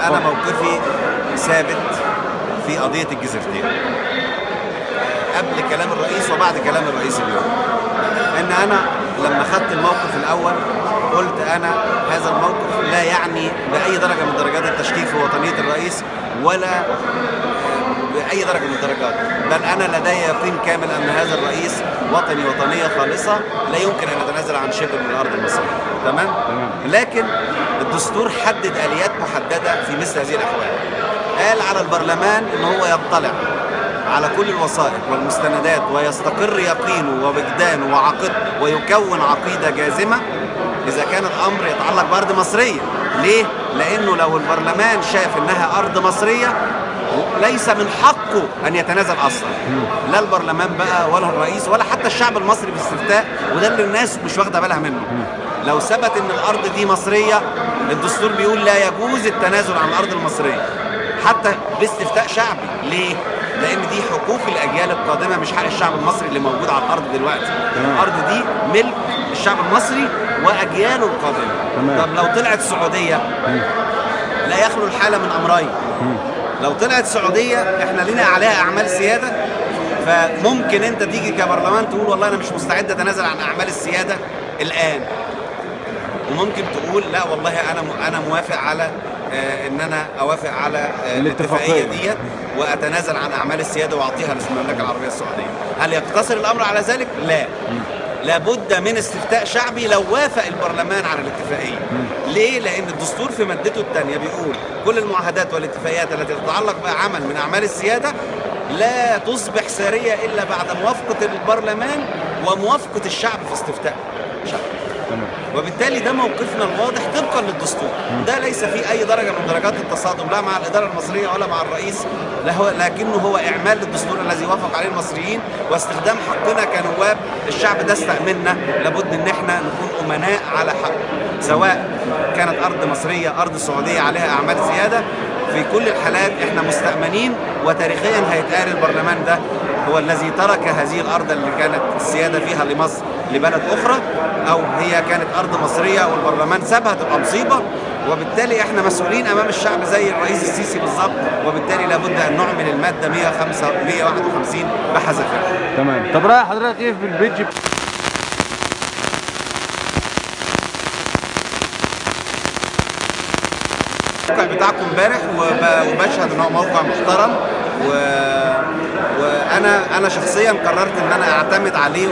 انا موقفي ثابت في قضية الجزيرتين قبل كلام الرئيس وبعد كلام الرئيس اليوم. ان انا لما خدت الموقف الاول قلت انا هذا الموقف لا يعني باي درجه من درجات التشكيك في وطنية الرئيس ولا باي درجه من الدرجات، بل انا لدي يقين كامل ان هذا الرئيس وطني وطنية خالصة لا يمكن ان يتنازل عن شبر من الارض المصرية. تمام؟ لكن الدستور حدد اليات محددة في مثل هذه الاحوال. قال على البرلمان ان هو يطلع على كل الوثائق والمستندات ويستقر يقينه ووجدانه وعقيدته ويكون عقيدة جازمه اذا كان الامر يتعلق بارض مصرية. ليه؟ لانه لو البرلمان شاف انها ارض مصرية ليس من حقه ان يتنازل اصلا، لا البرلمان بقى ولا الرئيس ولا حتى الشعب المصري في استفتاء، وده اللي الناس مش واخده بالها منه. لو ثبت ان الارض دي مصرية، الدستور بيقول لا يجوز التنازل عن الارض المصرية حتى باستفتاء شعبي. ليه؟ لان دي حقوق الاجيال القادمة، مش حق الشعب المصري اللي موجود على الارض دلوقتي. الارض دي ملك الشعب المصري واجياله القادمة. طب لو طلعت سعودية، لا يخلو الحالة من امرين. لو طلعت سعودية احنا لنا عليها اعمال سيادة، فممكن انت تيجي كبرلمان تقول والله انا مش مستعد اتنازل عن اعمال السيادة الان، وممكن تقول لا والله انا موافق على ان انا اوافق على الاتفاقية ديت واتنازل عن اعمال السيادة واعطيها للمملكة العربية السعودية. هل يقتصر الامر على ذلك؟ لا، لابد من استفتاء شعبي لو وافق البرلمان على الاتفاقية. ليه؟ لان الدستور في مادته الثانية بيقول كل المعاهدات والاتفاقيات التي تتعلق بعمل من اعمال السيادة لا تصبح ساريه الا بعد موافقة البرلمان وموافقه الشعب في استفتاء شعبي. وبالتالي ده موقفنا الواضح طبقا للدستور. ده ليس فيه اي درجه من درجات التصادم لا مع الادارة المصرية ولا مع الرئيس، لكنه هو اعمال للدستور الذي وافق عليه المصريين واستخدام حقنا كنواب. الشعب ده استأمنا، لابد ان احنا نكون امناء على حقه، سواء كانت ارض مصرية ارض سعودية عليها اعمال سيادة. في كل الحالات احنا مستأمنين، وتاريخيا هيتقال البرلمان ده هو الذي ترك هذه الارض اللي كانت السيادة فيها لمصر لبلد اخرى، او هي كانت ارض مصرية والبرلمان سابها، تبقى مصيبة. وبالتالي احنا مسؤولين امام الشعب زي الرئيس السيسي بالظبط، وبالتالي لابد ان نعمل المادة 151 بحذافيرها. تمام. طب راي حضرتك ايه في البيج؟ الموقع بتاعكم امبارح وبشهد ان هو موقع محترم، وانا شخصيا قررت ان انا اعتمد عليه.